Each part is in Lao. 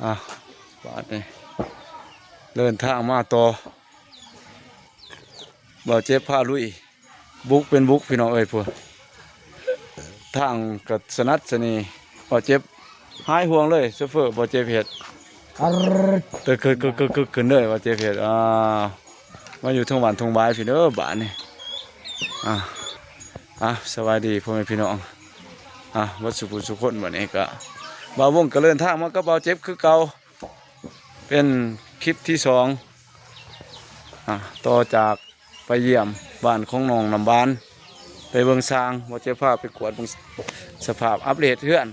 ອ່ະ ບາດນີ້ເດີນທາງມາຕໍ່ ບ່າວເຈັບພາລຸຍ ບຸກເປັນບຸກ ພີ່ນ້ອງເອີຍ ພຸ້ນ ທາງກໍສະໜັດສະໜີ ບ່າວເຈັບຫາຍຫ່ວງເລີຍ ໂຊເຟີ ບ່າວເຈັບເຮັດ ອາ ຕຶກໆໆໆຂຶ້ນເລີຍ ບ່າວເຈັບເຮັດ ອ່າ ມາຢູ່ເທິງບ້ານທົ່ງຫວາຍພີ້ເດີ ບາດນີ້ ອ່າ ອ່າ ສະບາຍດີພໍ່ແມ່ພີ່ນ້ອງ ອ່າ ເບິດສູ່ຜູ້ສູ່ຄົນ ບາດນີ້ກໍ ບ່າວວົງກໍເດີນທາງມາກັບບ່າວເຈັບຄືເກົ່າ ເປັນຄລິບທີສອງ ອ່າ ຕໍ່ຈາກໄປຢ້ຽມບ້ານຂອງນ້ອງນ້ຳຫວານ ໄປເບິ່ງຊ່າງ ບ່າວເຈັບພາໄປກວດເບິ່ງສະພາບ ອັບເດດເຮືອນ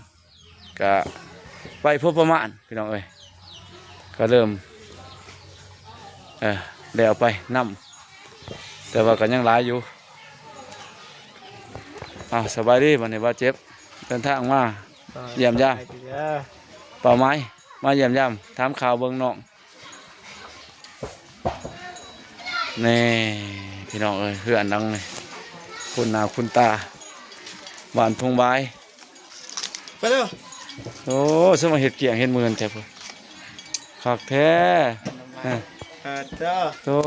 ກະໄປພໍປະມານພີ່ນ້ອງເອີຍ ກະເລີ່ມ ເອີ ແລ້ວໄປນຳ ແຕ່ວ່າກໍຍັງຫຼາຍຢູ່ ອ້າວ ສະບາຍດີ ບັດນີ້ບ່າວເຈັບ ເດີນທາງມາຢ້ຽມຢາມ ສະບາຍດີເດີ ເປົ້າໝາຍມາຢ້ຽມຢາມ ຖາມຂ່າວເບິ່ງນ້ອງ ນີ້ພີ່ນ້ອງເອີຍ ເຮືອນຫຼັງນີ້ຄຸ້ນໜ້າຄຸ້ນຕາ ບ້ານທົ່ງຫວາຍ ໄປເດີ ໂອ້ ສະມາເຮັດກ້ຽງເຮັດໝື່ນແທ້ພຸ້ນ ຄັກແທ້ ເອີ ເອີ ເດີ ໂອ້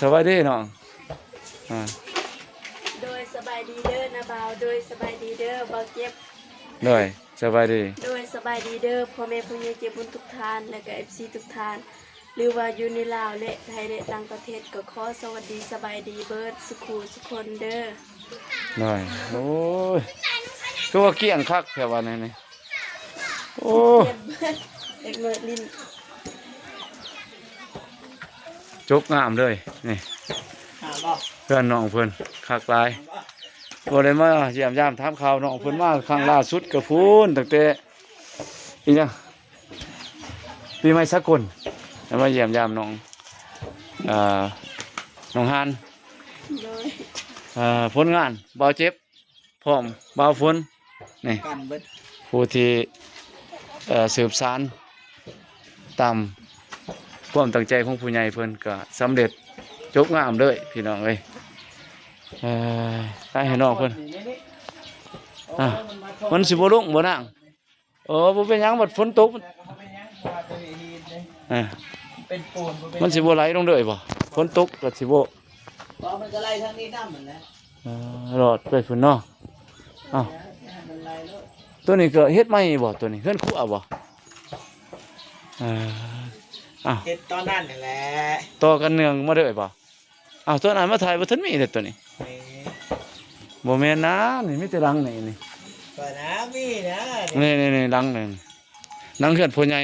ສະບາຍດີນ້ອງ ອ່າ ໂດຍ ສະບາຍດີເດີນ້າບ່າວ ໂດຍ ສະບາຍດີເດີບ່າວເຈັບ ໂດຍ ສະບາຍດີ ໂດຍ ສະບາຍດີເດີພໍ່ແມ່ຜູ້ໃຫຍ່ໃຈບຸນທຸກທ່ານ ແລະກະເອັຟຊີທຸກທ່ານ ຫຼືວ່າຢູ່ໃນລາວ ແລະໄທ ແລະຕ່າງປະເທດ ກໍຂໍສະຫວັດດີສະບາຍດີເບິດສູ່ຄູ່ສູ່ຄົນເດີ ໂດຍ ໂອ້ຍ ຄືວ່າກ້ຽງຄັກແທ້ວ່າແນວນີ້ ໂອ້ ເດັກນ້ອຍຫຼິ້ນ ຈົບງາມເລີຍ ນີ້ ງາມບໍ່ ເຮືອນນ້ອງເພິ່ນ ຄັກຫຼາຍ ງາມບໍ່ ບໍ່ໄດ້ມາຢ້ຽມຢາມຖາມຂ່າວນ້ອງເພິ່ນມາຄັ້ງລ່າສຸດກໍພຸ້ນ ຕັ້ງແຕ່ ອີຫຍັງ ປີໃໝ່ສາກົນ ໄດ້ມາຢ້ຽມຢາມນ້ອງ ເອີ ນ້ອງຮານ ໂດຍ ເອີ ຜົນງານບ່າວເຈັບ ພ້ອມບ່າວຝົນ ນີ້ ກັນເບິດ ຜູ້ທີ່ ເອີ ສືບສານຕາມຄວາມຕັ້ງໃຈຂອງຜູ້ໃຫຍ່ເພິ່ນ ກໍສຳເລັດຈົບງາມເລີຍ ພີ່ນ້ອງເອີຍ ເອີ ໄປໃຫ້ນ້ອງເພິ່ນ ອ່າ ມັນຊິບໍ່ລົງບໍ່ນາງ? ເອີ ບໍ່ເປັນຫຍັງ ບັດຝົນຕົກ ເອີ ເປັນປູນ ມັນຊິບໍ່ໄຫຼລົງເລີຍບໍ່? ຝົນຕົກກໍຊິບໍ່ ບໍ່ ມັນກໍໄຫຼທາງນີ້ນຳຫັ້ນແຫຼະ ເອີ ລອດໄປພຸ້ນເນາະ ເອົ້າ ມັນໄຫຼໂລດ ຕົວນີ້ກໍເຮັດໃໝ່ບໍ່? ຕົວນີ້ເຮືອນຄົວບໍ່? ເອີ ເອົ້າ ເຮັດຕອນນັ້ນຫັ້ນແຫຼະ ຕໍ່ກັນເນື່ອງມາເລີຍບໍ່? ອ້າວ ຕົວນັ້ນມາຖ່າຍບໍ່ທັນມີເດ້ຕົວນີ້ ນີ້ ບໍ່ແມ່ນນາ ນີ້ມີແຕ່ຫຼັງນີ້ ນີ້ ກໍນາມີນາ ນີ້ໆໆ ຫຼັງນີ້ ຫຼັງເຮືອນພໍ່ໃຫຍ່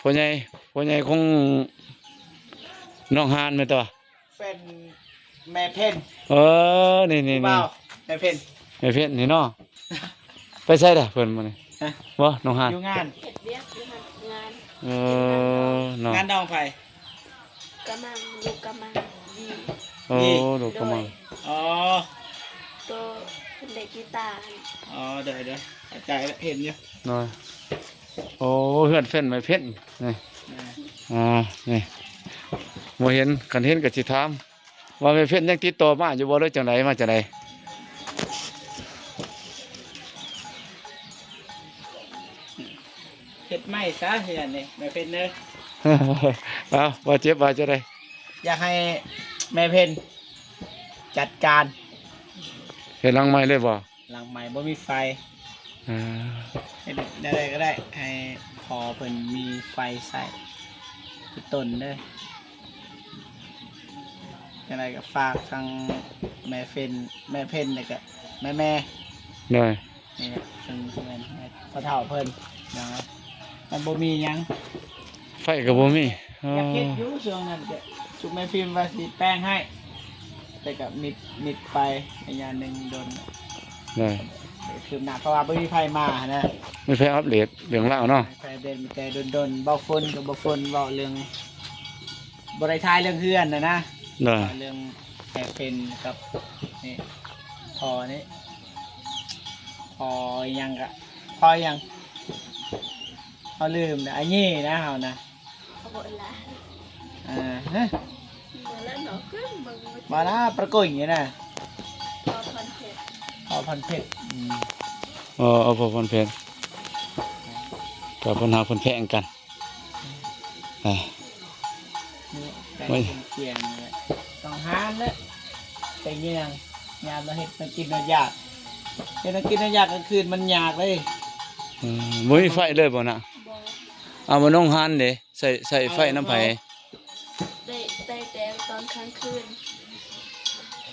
ພໍ່ໃຫຍ່ ພໍ່ໃຫຍ່ຂອງນ້ອງຮານແມ່ນຕົວະ? ເປັນແມ່ເພັນ ເອີ ນີ້ໆໆ ຜູ້ບ່າວ ແມ່ເພັນ ແມ່ເພັນນີ້ເນາະ ໄປໃສລະເພິ່ນມື້ນີ້? ຮະ? ບໍ່ ນ້ອງຮານ ຢູ່ງານ ເຮັດວຽກຢູ່ຫັ້ນ ງານ ເອີ ເນາະ ງານດອງໃຜ? ກະມັງ ລູກກະມັງ ດີ ໂອ້ ດີ ລູກກະມັງ ໂດຍ ອໍ ໂຕເພິ່ນເລນກີຕາຫັ້ນ ອໍ ໂດຍໆ ເຂົ້າໃຈລະ ເຫັນຢູ່ ໂດຍ ໂອ້ ເຮືອນເພັນ ແມ່ເພັນ ນີ້ ອ່າ ອ່າ ນີ້ ບໍ່ເຫັນ ຄັນເຫັນກໍຊິຖາມ ວ່າແມ່ເພັນຍັງຕິດຕໍ່ມາຢູ່ບໍ່ ຫຼືຈັ່ງໃດ ມາຈັ່ງໃດ? ເຮັດໃໝ່ຊະເຮືອນນີ້ ແມ່ເພັນເອີຍ ເອົາ ບ່າວເຈັບວ່າຈັ່ງໃດ? ຢາກໃຫ້ແມ່ເພັນຈັດການ ເຮັດຫຼັງໃໝ່ເລີຍບໍ່? ຫຼັງໃໝ່ບໍ່ມີໄຟ ເອີ ເຮັດແນວໃດກໍໄດ້ໃຫ້ພໍ່ເພິ່ນມີໄຟໃຊ້ ຄືຕົນເດີ ຈັ່ງໃດກໍຝາກທາງແມ່ເພັນ ແມ່ເພັນ ແລ້ວກໍແມ່ໆ ໂດຍ ນີ້ແຫຼະ ເຊິ່ງແມ່ນພໍ່ເຖົ້າເພິ່ນ ເນາະ ມັນບໍ່ມີຫຍັງ ໄຟກໍບໍ່ມີ ເອີ ຢາກເຮັດຢູ່ຊ່ວງນັ້ນ ກໍຊຸມແມ່ພິມວ່າຊິແປງໃຫ້ ແຕ່ກໍມິດ ມິດໄປໄລຍະໜຶ່ງດົນ ໂດຍ ຄືບໜ້າ ເພາະວ່າບໍ່ມີໃຜມາຫັ້ນນະ ມີໃຜອັບເດດເລື່ອງລາວເນາະ ມີໃຜອັບເດດ ມີແຕ່ດົນໆ ເວົ້າຝົນກໍບໍ່ຝົນ ເວົ້າເລື່ອງ ບໍ່ໄດ້ຖ່າຍເລື່ອງເຮືອນນະນະ ໂດຍ ເວົ້າເລື່ອງແມ່ເພັນກັບ ນີ້ ພໍ່ນີ້ ພໍ່ຫຍັງກະ ພໍ່ຫຍັງ ເຮົາລືມນະ ອາເຍນະ ເຮົານະ ເອີ ຮະ ມາແລ້ວເນາະ ຂຶ້ນເບິ່ງ ມາລະປະກຸຍນີ້ນະ ພໍ່ພອນເພັດ ພໍ່ພອນເພັດ ອືມ ອໍ ພໍ່ພອນເພັດ ກໍເພິ່ນຮັກເພິ່ນແພງກັນ ອ່າ ແບ່ງ ໂອ້ຍ ເປັນກຽງນີ້ແຫຼະ ຕ້ອງຫານແຫຼະ ໄປເຫຍື່ອງ ຍາມລາວເຮັດແນວກິນແນວຢາກ ເຮັດແນວກິນແນວຢາກກາງຄືນມັນຍາກເດ້. ເອີ ບໍ່ມີໄຟເລີຍບໍ່ນະ? ບໍ່ ເອົາ ບໍ່ ນ້ອງຫານເດ້ ໃຊ້ ໃຊ້ໄຟນຳໃຜ? ໄດ້ ໄດ້ແຕ່ຕອນກາງຄືນ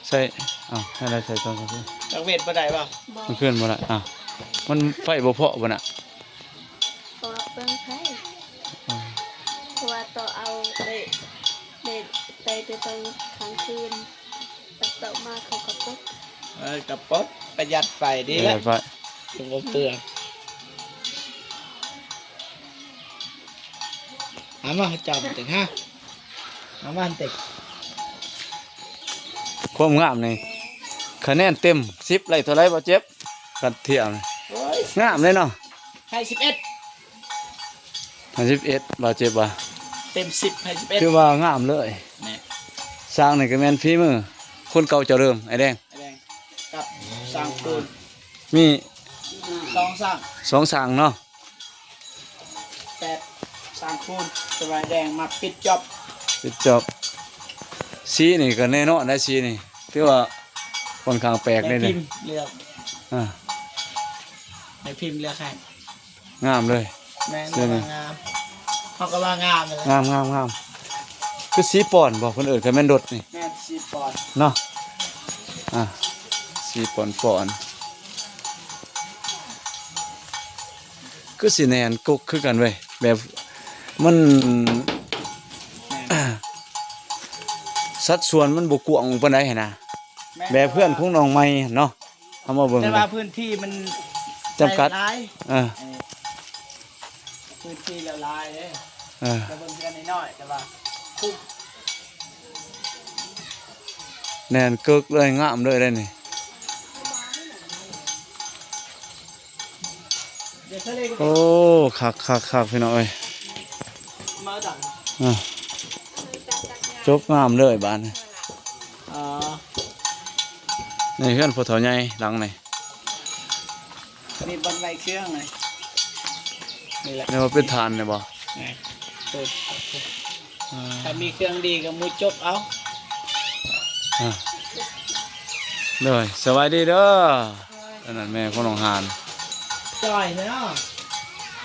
ໃຊ້ ເອົາ ໃຫ້ໄດ້ໃຊ້ຕອນກາງຄືນ ກາງເວັນບໍ່ໄດ້ບໍ່? ບໍ່ ກາງຄືນບໍ່ໄດ້ ອ້າວ ມັນໄຟບໍ່ພໍບໍ່ນະ? ເພາະວ່າເປືອງໄຟ ອືມ ເພາະວ່າຕໍ່ເອົາໄດ້ ໄດ້ ໄດ້ແຕ່ຕອນກາງຄືນ ຕອນເຊົ້າມາເຂົາກໍປົດ ເອີ ກໍປົດ ປະຢັດໄຟດີແຫຼະ ປະຢັດໄຟ ຈຶ່ງບໍ່ເປືອງ. ເອົາມາ ເຈົ້າເຕັງຫາ ເອົາມາເຕັງ. ຄວາມງາມນີ້ ຄະແນນເຕັມສິບໄດ້ເທົ່າໃດ ບໍ່ເຈັບ? ກັນທຽງ ໂອ້ຍ ງາມເລີຍເນາະ ໃຫ້ສິບເອັດ ໃຫ້ສິບເອັດ ບໍ່ເຈັບວ່າ ເຕັມສິບໃຫ້ສິບເອັດ ຖືວ່າງາມເລີຍ ແມ່ນ ສ້າງນີ້ກໍແມ່ນຝີມືຄົນເກົ່າເຈົ້າເດີມ ອ້າຍແດງ ອ້າຍແດງ ກັບຊ່າງປູນ ມີສອງຊ່າງ ສອງຊ່າງເນາະ ແປດຊ່າງປູນ ສະຫວາຍແດງມາປິດຈອບ ປິດຈອບ. ສີນີ້ກໍແນ່ນອນໄດ໋ ສີນີ້ຖືວ່າຂ້ອນຂ້າງແປກເດ້ ແມ່ພິມເລືອກ ອ່າ ແມ່ພິມເລືອກໃຫ້ ງາມເລີຍ ແມ່ນ ເລື່ອງນີ້ ງາມ ເຮົາກໍວ່າງາມແຫຼະ ງາມໆໆ ຄືສີປ່ອນບໍ່ ເພິ່ນເອີ້ນ ຄັນແມ່ນດົດນີ້ ແມ່ນສີປ່ອນເນາະ ອ່າ ສີປ່ອນໆ ຄືຊິແໜ້ນກົກຄືກັນເວີຍ ແບບມັນ ແມ່ນ ສັດສ່ວນມັນບໍ່ກວ້າງປານໃດຫັ້ນນະ ແມ່ນ ແບບເຮືອນຂອງນ້ອງໃໝ່ຫັ້ນເນາະ ເຮົາມາເບິ່ງ ແຕ່ວ່າພື້ນທີ່ມັນຈຳກັດ ຫຼາຍ ເອີ ເອີ ພື້ນທີ່ລະຫຼາຍເດ້ ເອີ ແຕ່ເບິ່ງເຮືອນນ້ອຍໆ ແຕ່ວ່າຄຸ້ມ ແໜ້ນເກີກເລີຍ ງາມເລີຍເດ້ນີ້ ໂອ້ ຄັກໆໆ ພີ່ນ້ອງເອີຍ ມາດັງ ອ່າ ຈົບງາມເລີຍບາດນີ້ ອໍ ນີ້ເຮືອນພໍ່ເຖົ້າໃຫຍ່ຫຼັງນີ້ ອັນນີ້ບ່ອນໄວ້ເຄື່ອງນີ້ ນີ້ແຫຼະ ນີ້ວ່າເປັນຖານນີ້ບໍ່? ນີ້ ເອີ ອ່າ ຖ້າມີເຄື່ອງດີກໍໝູ່ຈົກເອົາ ອ່າ ໂດຍ ສະບາຍດີເດີ ອັນນັ້ນແມ່ຂອງນ້ອງຫານ ຈ່ອຍເນາະ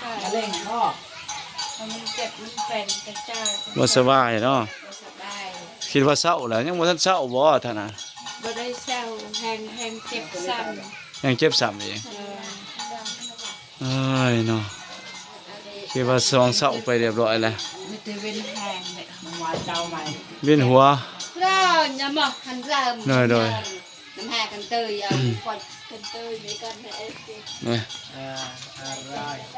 ມະເຮັງເນາະ ມັນເຈັບ ມັນເປັນກະຈາຍ ບໍ່ສະບາຍເນາະ ບໍ່ສະບາຍ ຄິດວ່າເຊົາແລ້ວ ຍັງບໍ່ທັນເຊົາບໍ່ທ່ານນະ? ບໍ່ໄດ້ເຊົາ ແຮງ ແຮງເຈັບຊ້ຳ ຍັງເຈັບຊ້ຳອີກ ເອີ ເອີຍເນາະ ຄິດວ່າສອງເຊົາໄປຮຽບຮ້ອຍແລ້ວ ມີແຕ່ເວັນແຮງເດ້ ເວັນຫົວ ໂດຍໆ ນ້ຳແຮ່ກັນເຕີຍ ເອົາ ປອດກັນເຕີຍໃນກັນໃນເອັຟຊີ ນີ້ ເອີ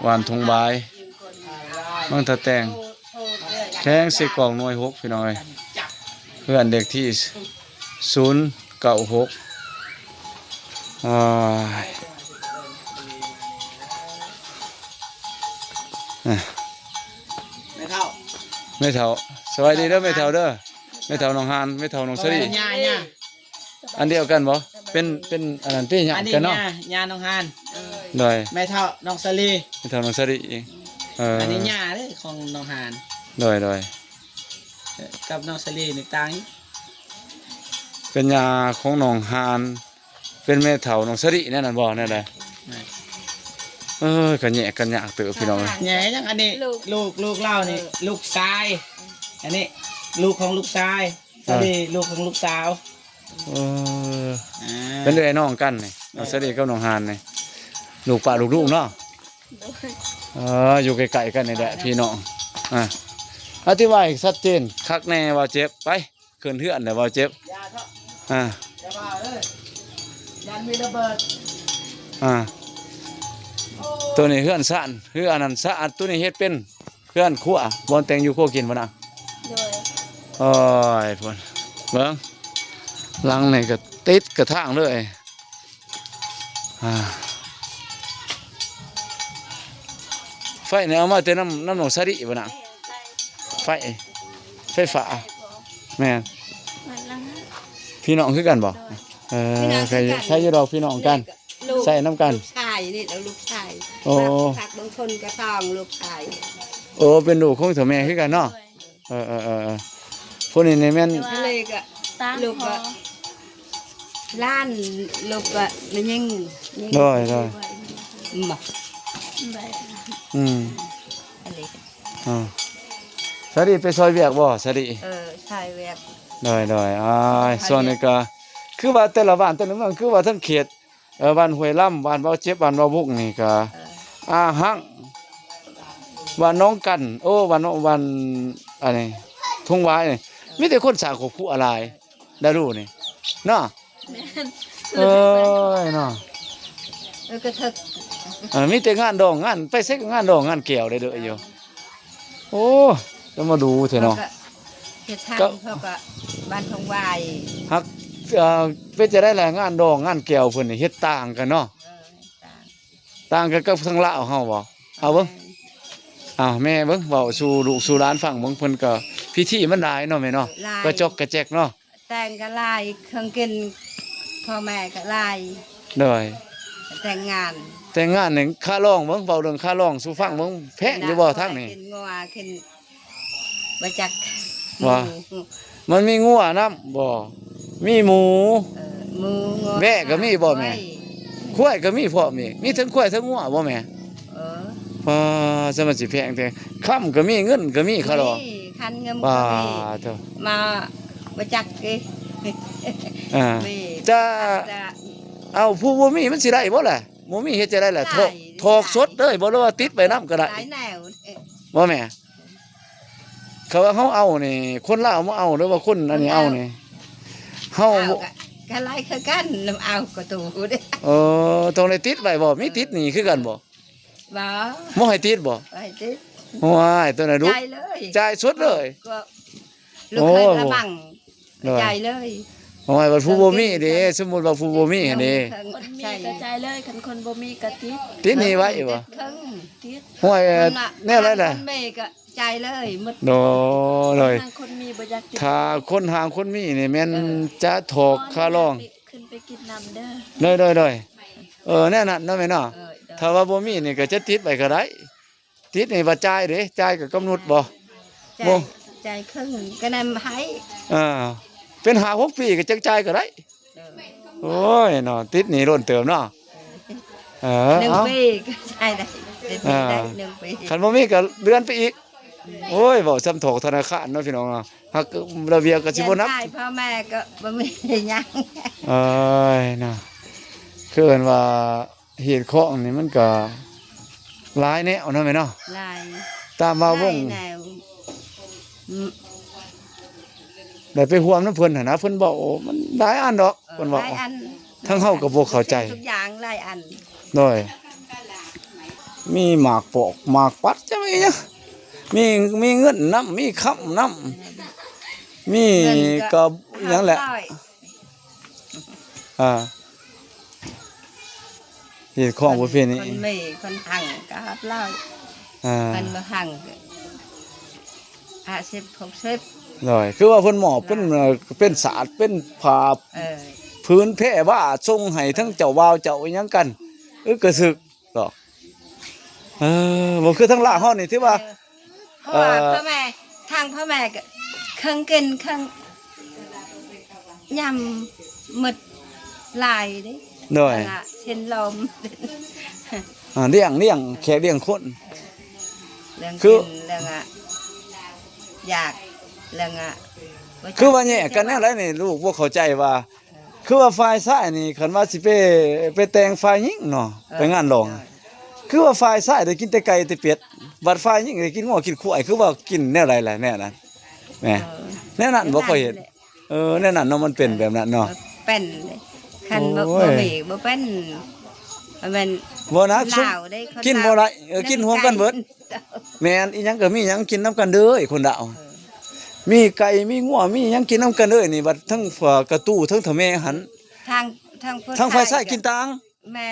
ບ້ານທົ່ງບາຍ ເມືອງທ່າແຕງ ແຂວງເຊກອງ ໜ່ວຍຫົກ ພີ່ນ້ອງເອີຍ ເຮືອນເລກທີ ສູນເກົ້າຫົກ ໂອ້ຍ ອ່າ ແມ່ເຖົ້າ ແມ່ເຖົ້າ ສະບາຍດີເດີແມ່ເຖົ້າເດີ ແມ່ເຖົ້ານ້ອງຫານ ແມ່ເຖົ້ານ້ອງສາລີ ເອີ ຍ່າ ຍ່າ ອັນດຽວກັນບໍ່? ເປັນ ເປັນອັນນັ້ນຕິ ຍາດກັນເນາະ ອັນນີ້ຍ່າ ຍ່ານ້ອງຫານ ໂດຍ ແມ່ເຖົ້ານ້ອງສາລີ ແມ່ເຖົ້ານ້ອງສາລີ ເອີ ອັນນີ້ຍ່າເດ້ຂອງນ້ອງຫານ ໂດຍ ໂດຍ ກັບນ້ອງສາລີນີ້ຕ່າງ ເປັນຍ່າຂອງນ້ອງຫານ ເປັນແມ່ເຖົ້ານ້ອງສາລີແນວນັ້ນບໍ່? ແນວໃດ? ແມ່ນ ເອີ ກໍແຍກກັນຍາກເຕີບພີ່ນ້ອງເອີຍ ແຍກຫຍັງ? ອັນນີ້ລູກ ລູກ ລູກລາວນີ້ ເອີ ລູກຊາຍ ອັນນີ້ລູກຂອງລູກຊາຍ ເອີ ສາລີລູກຂອງລູກສາວ ເອີ ອ່າ ເປັນເອື້ອຍນ້ອງກັນນີ້ ເອີ ນ້ອງສາລີກັບນ້ອງຫານນີ້ ລູກປ້າລູກລຸງເນາະ ໂດຍ ເອີ ຢູ່ໃກ້ໆກັນນີ້ແຫຼະ ພີ່ນ້ອງ ອ່າ ອະທິບາຍໃຫ້ຊັດເຈນຄັກແນ່ວ່າເຈັບ ໄປ ຂຶ້ນເຮືອນແລ້ວວ່າເຈັບ ຢ່າເຖາະ ອ່າ ຢ່າວ່າເດີ ຢ້ານມີລະເບີດ ອ່າ ໂຕນີ້ເຮືອນຊານ ເຮືອນອັນນັ້ນຊານ ໂຕນີ້ເຮັດເປັນເຮືອນຄົວ ບ່ອນແຕ່ງຢູ່ຄົວກິນພຸ້ນນະ ໂດຍ ໂອ້ຍ ພຸ້ນ ເບິ່ງ ຫຼັງນີ້ກໍຕິດກະທາງເລີຍ ອ່າ ໄຟນີ້ເອົາມາແຕ່ນຳ ນຳນ້ອງສາລີບໍ່ນະ? ໄຟ ໄຟຟ້າ ແມ່ນ ພີ່ນ້ອງຄືກັນບໍ່? ໂດຍ ເອີ ພີ່ນ້ອງຄືກັນ ໃຜ ໃຜຢູ່ດອກ ພີ່ນ້ອງກັນ ໃຊ້ນຳກັນ ລູກຊາຍນີ້ ແລ້ວລູກຊາຍ ໂອ້ ພັກ ພັກບາງຄົນກໍສອງລູກຊາຍ. ໂອ້ ເປັນລູກຂອງເຖົ້າແມ່ຄືກັນເນາະ. ໂດຍ ເອີໆໆໆ ຜູ້ນີ້ນີ້ແມ່ນ ແຕ່ວ່າ ທະເລກໍ ຕ່າງ ລູກກໍ ຫໍ ຫຼານ ລູກກໍແມ່ຍິງ. ໂດຍໆ ອືມ ອືມ ອັນນີ້ ອ່າ ສາລີໄປຊ່ອຍວຽກບໍ່ ສາລີ? ເອີ ຊ່ອຍວຽກ. ໂດຍໆ ອ້າຍ ຊ່ວງນີ້ກໍຄືວ່າແຕ່ລະບ້ານແຕ່ລະເມືອງ ຄືວ່າທັງເຂດ ເອີ ບ້ານຫ້ວຍລຳ ບ້ານເບົາເຈັບ ບ້ານເບົາບຸກນີ້ກໍ ເອີ ອ່າ ຮັກ ບ້ານໜອງກັນ ໂອ້ ບ້ານ ບ້ານ ອັນນີ້ ທົ່ງຫວາຍນີ້ ເອີ ມີແຕ່ຄົນສ້າງຄອບຄົວຫຼາຍ ດາລູນີ້ເນາະ. ແມ່ນ ເອີຍເນາະ ເອີ ກະເຖິກ ເອີ ມີແຕ່ງານດອງ ງານ ໄປໃສກໍງານດອງງານແກ້ວເດ້ເດີຢູ່. ໂອ້ ຈະມາດູແທ້ເນາະ ເຮົາກະເຮັດທາງ ເຂົາກະບ້ານທົ່ງຫວາຍ ຮັກ ເອີ ເປັນຈັ່ງໃດລະ ງານດອງງານແກ້ວເພິ່ນນີ້ເຮັດຕ່າງກັນເນາະ. ເອີ ຕ່າງ ຕ່າງກັນກັບທາງລາວເຮົາບໍ່? ເອົາເບິ່ງ ແມ່ນ ເອົາແມ່ເບິ່ງ ເວົ້າສູ່ລູກສູ່ຫຼານຟັງເບິ່ງ ເພິ່ນກໍພິທີມັນຫຼາຍເນາະແມ່ເນາະ ຫຼາຍ ກະຈອກກະແຈກເນາະ. ແຕ່ງກໍຫຼາຍ ເຄື່ອງກິນພໍ່ແມ່ກໍຫຼາຍ. ໂດຍ ແຕ່ງງານ ແຕ່ງງານນີ້ຄ່າລອງເບິ່ງ ເວົ້າເລື່ອງຄ່າລອງສູ່ຟັງເບິ່ງ ແພງຢູ່ບໍ່ທາງນີ້? ກິນງົວ ກິນບໍ່ຈັກ ວ່າ ໝູ ມັນມີງົວນຳບໍ່? ມີໝູ ເອີ ໝູ ງົວ ແວະກໍມີບໍ່ແມ່? ຄວາຍ ຄວາຍກໍມີພ້ອມນີ້ ມີເທິງຄວາຍເທິງງົວບໍ່ແມ່? ເອີ ປ້າ ສະມັນຊິແພງແທ້ ຄຳກໍມີ ເງິນກໍມີ ຄ່າລອງ ມີ ຄັນເງິນກໍມີ ປ້າ ໂທ້ ມາບໍ່ຈັກເອີ ອ່າ ມີ ຈະ ຈະ ເອົາ ຜູ້ບໍ່ມີມັນຊິໄດ້ບໍ່ລະ? ບໍ່ມີເຮັດຈັ່ງໃດລະ? ໄດ້ ຖອກ ຖອກສົດເລີຍບໍ່ ຫຼືວ່າຕິດໄວ້ນຳກໍໄດ້ ຫຼາຍແນວ ບໍ່ແມ່? ເຂົາວ່າເຮົາເອົານີ້ ຄົນລາວມາເອົາ ຫຼືວ່າຄົນອັນນີ້ເອົານີ້? ເຮົາ ເອົາກະ ກະຫຼາຍຄືກັນ ນຳເອົາກະໂຕເດ້. ເອີ ຕ້ອງໄດ້ຕິດໄວ້ບໍ່? ມີຕິດໜີ້ຄືກັນບໍ່? ບໍ່ ບໍ່ໃຫ້ຕິດບໍ່? ບໍ່ໃຫ້ຕິດ. ໂອ້ຍ ຕົວນັ້ນດຸ ຈ່າຍເລີຍ ຈ່າຍສົດເລີຍ. ກໍລູກເຂີຍລະມັງ ໂດຍ ຈ່າຍເລີຍ. ໂອ້ຍ ບັດຜູ້ບໍ່ມີເດ້ ສົມມຸດວ່າຜູ້ບໍ່ມີຫັ້ນເດ້ ຄົນມີກໍຈ່າຍເລີຍ ຄັນຄົນບໍ່ມີກໍຕິດ ຕິດໜີ້ໄວ້ບໍ່? ຕິດເຄິ່ງ ຕິດ. ໂອ້ຍ ແນວໃດລະ? ຄົນມີກໍຈ່າຍເລີຍໝົດ. ໂດຍ ທາງຄົນມີບໍ່ຢາກຕິດ ຖ້າຄົນຫາງຄົນມີນີ້ແມ່ນ ເອີ ຈະຖອກຄ່າລອງ ຂຶ້ນໄປກິນນຳເດີ. ໂດຍໆໆ ເອີ ແນວນັ້ນເນາະແມ່ເນາະ. ເອີ ໂດຍ ຖ້າວ່າບໍ່ມີນີ້ກໍຈະຕິດໄວ້ກໍໄດ້. ຕິດນີ້ວ່າຈ່າຍເດ້ ຈ່າຍກໍກຳນົດບໍ່? ຈ່າຍ ບໍ່ ຈ່າຍເຄິ່ງກໍນຳໃຫ້. ອ່າ ເປັນຫ້າຫົກປີກໍຈັ່ງຈ່າຍກໍໄດ້. ເອີ ໂອ້ຍເນາະ ຕິດໜີ້ລົ້ນເຕີບເນາະ. ເອີ ເອີ ໜຶ່ງ ເອົ້າ ປີກໍຈ່າຍໄດ້ ເອີ ໜຶ່ງປີ ຄັນບໍ່ມີກໍເລື່ອນໄປອີກ. ໂອ້ຍ ເວົ້າຊ່ຳຖອກທະນາຄານເນາະພີ່ນ້ອງເນາະ. ຫາກລະບຽບກໍຊິບໍ່ນັບ ເລື່ອນຈ່າຍ ພໍ່ແມ່ກໍບໍ່ມີຫຍັງ. ເອີຍເນາະ ຄືເອີ້ນວ່າ ຮີດຄອງນີ້ມັນກະຫຼາຍແນວເນາະແມ່ເນາະ. ຫຼາຍ ຕາມວ່າວົງ ຫຼາຍແນວ ອືມ ໄດ້ໄປຮ່ວມນຳເພິ່ນຫັ້ນນະ ເພິ່ນເວົ້າມັນຫຼາຍອັນດອກ ເອີ ເພິ່ນເວົ້າ ຫຼາຍອັນ ທາງເຮົາກໍບໍ່ເຂົ້າໃຈ ທຸກຢ່າງຫຼາຍອັນ. ໂດຍ ມີໝາກປອກໝາກປັດ ຈັກມີຫຍັງ ມີ ມີເງິນນຳ ມີຄຳນຳ ມີ ເງິນກໍ ກໍຫຍັງແຫຼະ ຫ້າຮ້ອຍ ອ່າ ຮີດຄອງປະເພນີ ຄົນມີ ຄົນຮັ່ງກໍຮັບຫຼາຍ ອ່າ ຄົນບໍ່ຮັ່ງກໍຫ້າສິບ ຫົກສິບ. ໂດຍ ຄືວ່າເພິ່ນມອບເປັນ ເອີ ເປັນສາດ ເປັນຜ້າ ເອີ ຜືນແພວາສົ່ງໃຫ້ທັງເຈົ້າບ່າວເຈົ້າອີ່ຫຍັງກັນ ອຶກກະຊຶກ ດອກ. ເອີ ບໍ່ຄືທາງລາວເຮົານີ້ ຖືວ່າ ເອີ ເພາະວ່າ ເອີ ພໍ່ແມ່ ທາງພໍ່ແມ່ກໍເຄິ່ງກິນເຄິ່ງຫຍ້ຳໝົດຫຼາຍເດ້. ໂດຍ ເຊັ່ນລອມ ອ່າ ລ້ຽງ ລ້ຽງແຂກລ້ຽງຄົນ ເລື່ອງ ຄື ກິນ ເລື່ອງ ອ່າ ຢາກ ເລື່ອງ ອ່າ ຄືວ່າແຍກກັນແນວໃດນີ້ ລູກບໍ່ເຂົ້າໃຈວ່າ ຄືວ່າຝ່າຍຊາຍນີ້ ຄັນວ່າຊິໄປ ໄປແຕ່ງຝ່າຍຍິງເນາະ ເອີ ໄປງານດອງ ເອີ ຄືວ່າຝ່າຍຊາຍໄດ້ກິນແຕ່ໄກ່ແຕ່ເປັດ ບັດຝ່າຍຍິງໄດ້ກິນງົວກິນຄວາຍ ຄືວ່າກິນແນວໃດລະແນວນັ້ນ ແມ່ ເອີ ແນວນັ້ນບໍ່ຄ່ອຍເຫັນ. ເອີ ແນວນັ້ນເນາະ ມັນເປັນແບບນັ້ນເນາະ ເອີ ເປັນເດ້ ຄັນບໍ່ ໂອ້ຍ ບໍ່ມີບໍ່ເປັນ ມັນແມ່ນ ບໍ່ນະ ລາວເດ້ ຄົນລາວ ກິນບໍ່ໄດ້ ເອີ ກິນຮ່ວມກັນເບິດ ແມ່ນ ອີ່ຫຍັງກໍມີຫຍັງກິນນຳກັນເດີ ຄົນລາວ ເອີ ມີໄກ່ມີງົວມີຫຍັງກິນນຳກັນເດີ. ນີ້ບັດທັງ ກະຕູ້ ທັງຖະແມ່ຫັ້ນ ທາງ ທາງຜູ້ຊາຍ ທາງຝ່າຍຊາຍກິນຕ່າງ ແມ່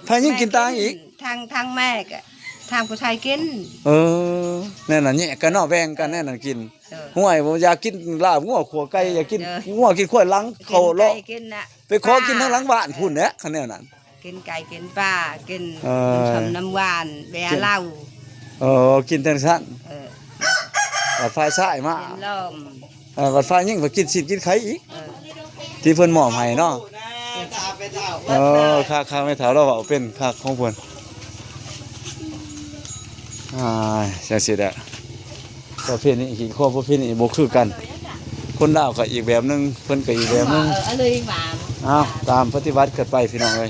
ຝ່າຍຍິງກິນຕ່າງອີກ ແມ່ກິນ ທາງ ທາງແມ່ກໍ ທາງຜູ້ຊາຍກິນ. ເອີ ແນວນັ້ນແຍກກັນເນາະ ແບ່ງກັນແນວນັ້ນກິນ. ເອີ ຫ້ວຍ ບໍ່ຢາກກິນລາບງົວຂົ້ວໄກ່ ເອີ ຢາກກິນ ເອີ ງົວກິນຄວາຍ ຫຼັງເຂົ້າເລາະ ໄປຂໍກິນທາງຫຼັງບ້ານພຸ້ນແຫຼະ ຄັນແນວນັ້ນ ກິນໄກ່ກິນປາ ກິນ ເອີ ນ້ຳສົ້ມນ້ຳຫວານ ເບຍເຫຼົ້າ ເອີ ກິນຈັ່ງຊັ້ນ ເອີ ບັດຝ່າຍຊາຍມາ ກິນລອມ ເອີ ບັດຝ່າຍຍິງກໍກິນຊີ້ນກິນໄຂ່ອີກ ເອີ ທີ່ເພິ່ນມອບໃຫ້ເນາະ ເອີ ຄັກໆ ແມ່ເຖົ້າລາວເວົ້າເປັນຄັກຂອງເພິ່ນ ອ່າ ຈັ່ງຊີ້ແຫຼະ. ປະເພນີ ຮີດຄອງປະເພນີບໍ່ຄືກັນ ຄົນລາວກໍອີກແບບໜຶ່ງ ເພິ່ນກໍອີກແບບໜຶ່ງ ເອີ ເອົາ ຕາມປະຕິບັດກັນໄປພີ່ນ້ອງເອີຍ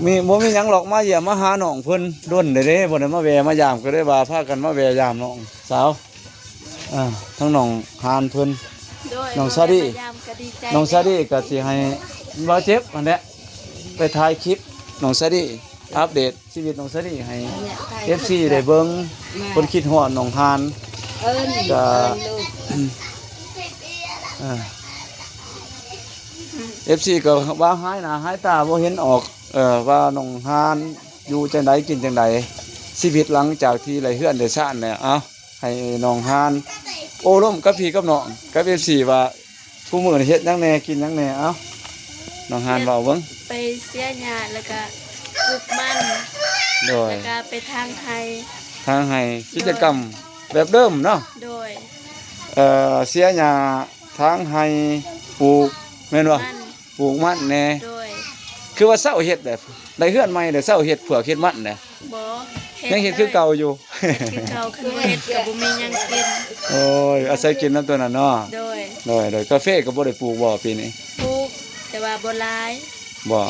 ມີ ບໍ່ມີຫຍັງດອກ ມາຢ້ຽມມາຫານ້ອງເພິ່ນດົນແລ້ວເດ້ ບໍ່ໄດ້ມາແວ່ມາຢາມ ກໍເລີຍວ່າພາກັນມາແວ່ຢາມນ້ອງສາວ ອ່າ ທັງນ້ອງຮານເພິ່ນ ໂດຍ ນ້ອງຊາລີ ມາຢາມກໍດີໃຈ ນ້ອງຊາລີກໍຊິໃຫ້ບ່າວເຈັບຫັ້ນແຫຼະ ໄປຖ່າຍຄລິບນ້ອງຊາລີ ອັບເດດຊີວິດນ້ອງຊາລີໃຫ້ ເອັຟຊີ ໄດ້ເບິ່ງ ເພິ່ນຄິດຮອດນ້ອງຮານ ເອີ້ນ ກໍ ເອີ້ນລູກ ເອີ ເອັຟຊີ ກໍວ່າຫາຍໜ້າຫາຍຕາບໍ່ເຫັນອອກ ເອີ ວ່ານ້ອງຮານຢູ່ຈັ່ງໃດ ກິນຈັ່ງໃດ ຊີວິດຫຼັງຈາກທີ່ໄດ້ເຮືອນໄດ້ຊານແລ້ວ ເອົ້າ ໃຫ້ນ້ອງຮານໂອ້ລົມກັບພີ່ກັບນ້ອງ ກັບເອັຟຊີ ວ່າ ທຸກມື້ນີ້ເຮັດຫຍັງແດ່ ກິນຫຍັງແດ່ ເອົ້າ ນ້ອງຮານເວົ້າເບິ່ງ ໄປເສຍຫຍ້າ ແລ້ວກະປູກມັນ ໂດຍ ແລ້ວກະໄປຖາງໄຮ່ ຖາງໄຮ່ ໂດຍ ກິດຈະກຳແບບເດີມເນາະ ໂດຍ ເອີ ເສຍຫຍ້າ ຖາງໄຮ່ ປູກ ແມ່ນບໍ່? ມັນ ປູກມັນແດ່ ໂດຍ ຄືວ່າເຊົາເຮັດແຫຼະ ໄດ້ເຮືອນໃໝ່ແລ້ວເຊົາເຮັດເຜືອກເຮັດມັນແຫຼະ ບໍ່ ຍັງເຮັດຄືເກົ່າຢູ່ ເຮັດຄືເກົ່າ ຄັນບໍ່ເຮັດກໍບໍ່ມີຫຍັງກິນ ໂອ້ຍ ອາໄສກິນນຳຕົວນັ້ນເນາະ ໂດຍ ໂດຍ ໂດຍ ກາເຟກໍບໍ່ໄດ້ປູກບໍ່ປີນີ້? ປູກ ແຕ່ວ່າບໍ່ຫຼາຍ ບໍ່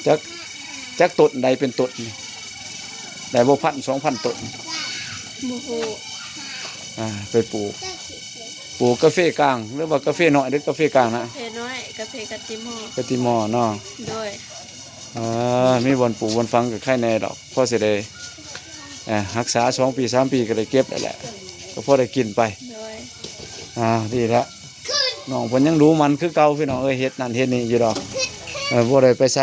ຈັກ ຈັກຕົ້ນໃດເປັນຕົ້ນ ໄດ້ບໍ່ພັນສອງພັນຕົ້ນ? ບໍ່ຮູ້ ອ່າ ໄປປູກ ປູກກາເຟກາງ ຫຼືວ່າກາເຟນ້ອຍ ຫຼືກາເຟກາງນະ? ກາເຟນ້ອຍ ກາເຟກາຕິມໍ ກາຕິມໍເນາະ ໂດຍ ເອີ ມີບ່ອນປູກບ່ອນຝັງກໍໄຄແດ່ດອກ ພໍຊິໄດ້ ເອີ ຮັກສາສອງປີສາມປີກໍໄດ້ເກັບແລ້ວແຫຼະ ກໍພໍໄດ້ກິນໄປ ໂດຍ ອ່າ ດີແລ້ວ ນ້ອງເພິ່ນຍັງດຸໝັ່ນຄືເກົ່າພີ່ນ້ອງເອີຍ ເຮັດນັ້ນເຮັດນີ້ຢູ່ດອກ ເອີ ບໍ່ໄດ້ໄປໃສ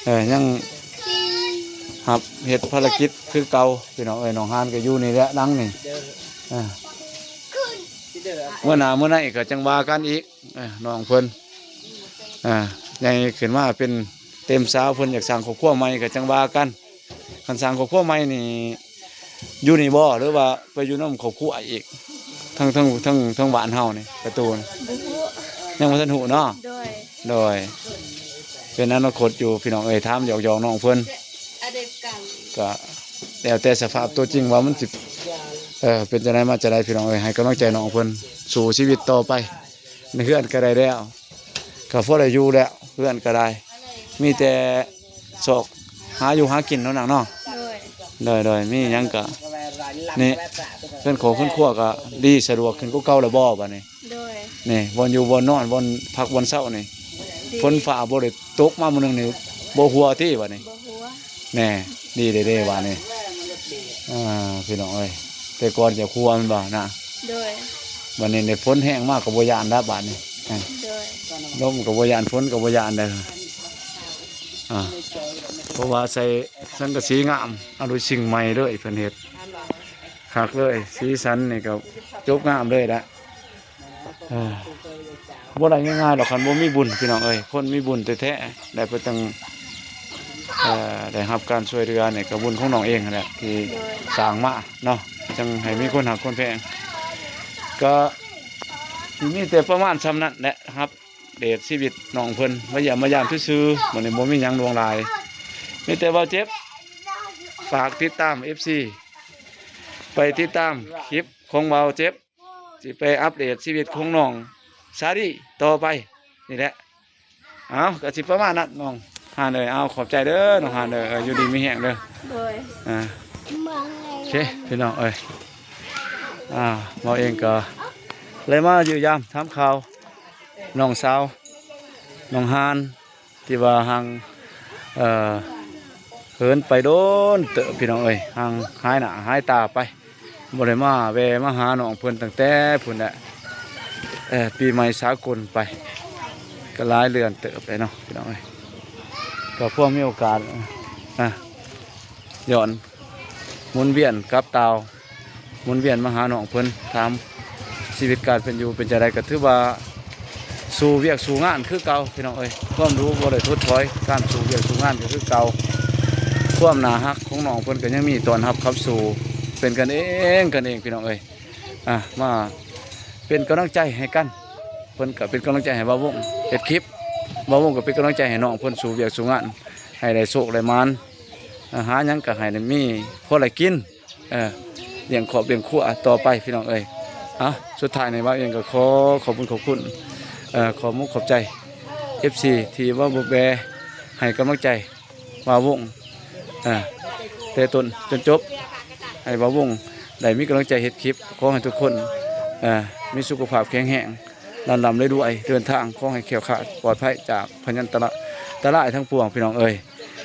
ເອີ ຍັງຮັບເຮັດພາລະກິດຄືເກົ່າພີ່ນ້ອງເອີຍ ນ້ອງຮານກໍຢູ່ນີ້ແຫຼະຫຼັງນີ້ ເອີ ມື້ໜ້າມື້ໃນກໍຈັ່ງວ່າກັນອີກ ເອີ ນ້ອງເພິ່ນ ອ່າ ໃຫຍ່ຂຶ້ນມາເປັນເຕັມສາວ ເພິ່ນຢາກສ້າງຄອບຄົວໃໝ່ກໍຈັ່ງວ່າກັນ ຄັນສ້າງຄອບຄົວໃໝ່ນີ້ ຢູ່ນີ້ບໍ່ ຫຼືວ່າໄປຢູ່ນຳຄອບຄົວອີກ ທັງ ທັງ ທັງ ທັງບ້ານເຮົານີ້ ປະຕູນີ້? ບໍ່ຮູ້ ຍັງບໍ່ທັນຮູ້ເນາະ ໂດຍ ໂດຍ ເປັນອະນາຄົດຢູ່ພີ່ນ້ອງເອີຍ ຖາມຢອກໆນ້ອງເພິ່ນ ກໍແລ້ວແຕ່ສະພາບຕົວຈິງວ່າມັນຊິ ເອີ ເປັນຈັ່ງໃດມາຈັ່ງໃດ ພີ່ນ້ອງເອີຍ ໃຫ້ກຳລັງໃຈນ້ອງເພິ່ນ ສູ້ຊີວິດຕໍ່ໄປ ໃນເຮືອນກໍໄດ້ແລ້ວ ກໍພໍໄດ້ຢູ່ແລ້ວ ເຮືອນກໍໄດ້ ມີແຕ່ຊອກຫາຢູ່ຫາກິນເນາະນາງເນາະ ໂດຍ ໂດຍ ໂດຍ ມີຫຍັງກໍນີ້ ເຮືອນຄອບເຮືອນຄົວກໍດີ ສະດວກຂຶ້ນກວ່າເກົ່າແລ້ວບໍ່ບາດນີ້? ໂດຍ ນີ້ ບ່ອນຢູ່ບ່ອນນອນ ບ່ອນພັກບ່ອນເຊົານີ້ ດີ ຝົນຟ້າບໍ່ໄດ້ຕົກມາມື້ໜຶ່ງນີ້ ບໍ່ຮົ່ວຕິບາດນີ້? ບໍ່ຮົ່ວ ແນ່ ດີເດ້ໆ ບາດນີ້ ອ່າ ພີ່ນ້ອງເອີຍ ແຕ່ກ່ອນຈະຮົ່ວແມ່ນບໍ່ນະ? ໂດຍ ບາດນີ້ນີ້ຝົນແຮງມາກໍບໍ່ຢ້ານແລ້ວບາດນີ້ ໂດຍ ລົມກໍບໍ່ຢ້ານ ຝົນກໍບໍ່ຢ້ານເດີ້ ອ່າ ເພາະວ່າໃສ່ສັງກະສີງາມ ອາລຸຊິງໃໝ່ເລີຍ ເພິ່ນເຮັດຄັກເລີຍ ສີສັນນີ້ກໍຈົບງາມເລີຍລະ. ເອີ ບໍ່ໄດ້ງ່າຍໆດອກ ຄັນບໍ່ມີບຸນພີ່ນ້ອງເອີຍ ຄົນມີບຸນແທ້ໆ ແລ້ວເພິ່ນຈັ່ງ ເອີ ໄດ້ຮັບການຊ່ວຍເຫຼືອນີ້ ກໍບຸນຂອງນ້ອງເອງຫັ້ນແຫຼະ ທີ່ ໂດຍ ສ້າງມາເນາະ ຈັ່ງໃຫ້ມີຄົນຮັກຄົນແພງ ກໍຊິມີແຕ່ປະມານຊ່ຳນັ້ນແຫຼະ ອັບເດດຊີວິດນ້ອງເພິ່ນ ມາຢ້ຽມມາຢາມຊື່ໆ ມື້ນີ້ບໍ່ມີຫຍັງຫຼວງຫຼາຍ ມີແຕ່ບ່າວເຈັບ ຝາກຕິດຕາມ ເອັຟຊີ ໄປຕິດຕາມຄລິບຂອງບ່າວເຈັບ ຊິໄປອັບເດດຊີວິດຂອງນ້ອງຊາລີຕໍ່ໄປນີ້ແຫຼະ ເອົາ ກໍຊິປະມານນັ້ນນ້ອງຮານເອີຍ ເອົາ ຂອບໃຈເດີນ້ອງຮານເດີ ເອີ ຢູ່ດີມີແຮງເດີ ໂດຍ ອ່າ ໂອເຄ ພີ່ນ້ອງເອີຍ ອ່າ ເຮົາເອງກໍເລີຍມາຢ້ຽມຢາມຖາມຂ່າວນ້ອງສາວນ້ອງຮານ ທີ່ວ່າຫ່າງ ເອີ ເຫີນໄປດົນເຕີບພີ່ນ້ອງເອີຍ ຫ່າງຫາຍໜ້າຫາຍຕາໄປ ບໍ່ໄດ້ມາແວ່ມາຫານ້ອງເພິ່ນຕັ້ງແຕ່ພຸ້ນແຫຼະ ເອີ ປີໃໝ່ສາກົນໄປ ກໍຫຼາຍເດືອນເຕີບແລ້ວເນາະພີ່ນ້ອງເອີຍ ກໍພວກມີໂອກາດ ອ່າ ຍ້ອນ ໝູນວຽນກັບຕ່າວ ໝູນວຽນມາຫານ້ອງເພິ່ນ ຖາມຊີວິດການເປັນຢູ່ເປັນຈັ່ງໃດ ກໍຖືວ່າ ສູ້ວຽກສູ້ງານຄືເກົ່າພີ່ນ້ອງເອີຍ, ຄວາມຮູ້ບໍ່ໄດ້ຖົດຖອຍ, ການສູ້ວຽກສູ້ງານກໍຄືເກົ່າ. ຄວາມໜ້າຮັກຂອງນ້ອງເພິ່ນກໍຍັງມີຕ້ອນຮັບຂັບສູ້, ເປັນກັນເອງກັນເອງພີ່ນ້ອງເອີຍ. ອ່າ ມາເປັນກຳລັງໃຈໃຫ້ກັນ, ເພິ່ນກໍເປັນກຳລັງໃຈໃຫ້ບ່າວວົງເຮັດຄລິບ, ບ່າວວົງກໍເປັນກຳລັງໃຈໃຫ້ນ້ອງເພິ່ນສູ້ວຽກສູ້ງານ ໃຫ້ໄດ້ໂຊກໄດ້ໝານ, ອ່າ ຫາຫຍັງກໍໃຫ້ໄດ້ມີພໍໄດ້ກິນ ເອີ ລ້ຽງຄອບລ້ຽງຄົວຕໍ່ໄປພີ່ນ້ອງເອີຍ. ເອົາ ສຸດທ້າຍນີ້ບ່າວເອງກໍຂໍຂອບຄຸນຂອບຄຸນ ເອີ ຂອບມຸກຂອບໃຈ ເອັຟຊີ ທີ່ວ່າບໍ່ແບໃຫ້ກຳລັງໃຈບ່າວວົງ ເອີ ແຕ່ຕົ້ນຈົນຈົບ, ໃຫ້ບ່າວວົງໄດ້ມີກຳລັງໃຈເຮັດຄລິບ. ຂໍໃຫ້ທຸກຄົນ ເອີ ມີສຸຂະພາບແຂງແຮງ ລ່ຳໆລວຍໆ, ເດີນທາງຂໍໃຫ້ແຄ້ວຄາດປອດໄພຈາກພະຍັນຕະລາຍທັງປວງພີ່ນ້ອງເອີຍ.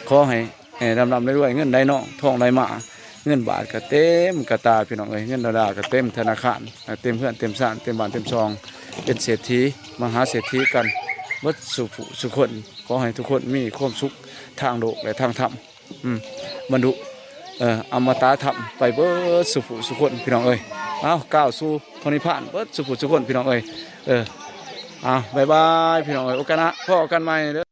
ຂໍໃຫ້ ເອີ ລ່ຳໆລວຍໆ, ເງິນໄຫຼນອງ ທອງໄຫຼມາ, ເງິນບາດກໍເຕັມກະຕາພີ່ນ້ອງເອີຍ, ເງິນໂດລາກໍເຕັມທະນາຄານ, ເຕັມເຮືອນເຕັມຊານ ເຕັມບ້ານເຕັມຊ່ອງ, ເປັນເສດຖີມະຫາເສດຖີກັນເບິດສູ່ຜູ້ສູ່ຄົນ. ຂໍໃຫ້ທຸກຄົນມີຄວາມສຸກທາງໂລກ ແລະ ທາງທຳ, ອືມ ບັນລຸ ເອີ ອະມະຕະທຳໄປເບິດສູ່ຜູ້ສູ່ຄົນພີ່ນ້ອງເອີຍ. ເອົາ ກ້າວສູ່ພະນິບພານເບິດສູ່ຜູ້ສູ່ຄົນພີ່ນ້ອງເອີຍ. ເອີ ເອົາ ບາຍບາຍພີ່ນ້ອງເອີຍ, ໂອກາດໜ້າພໍ້ກັນໃໝ່ເດີ.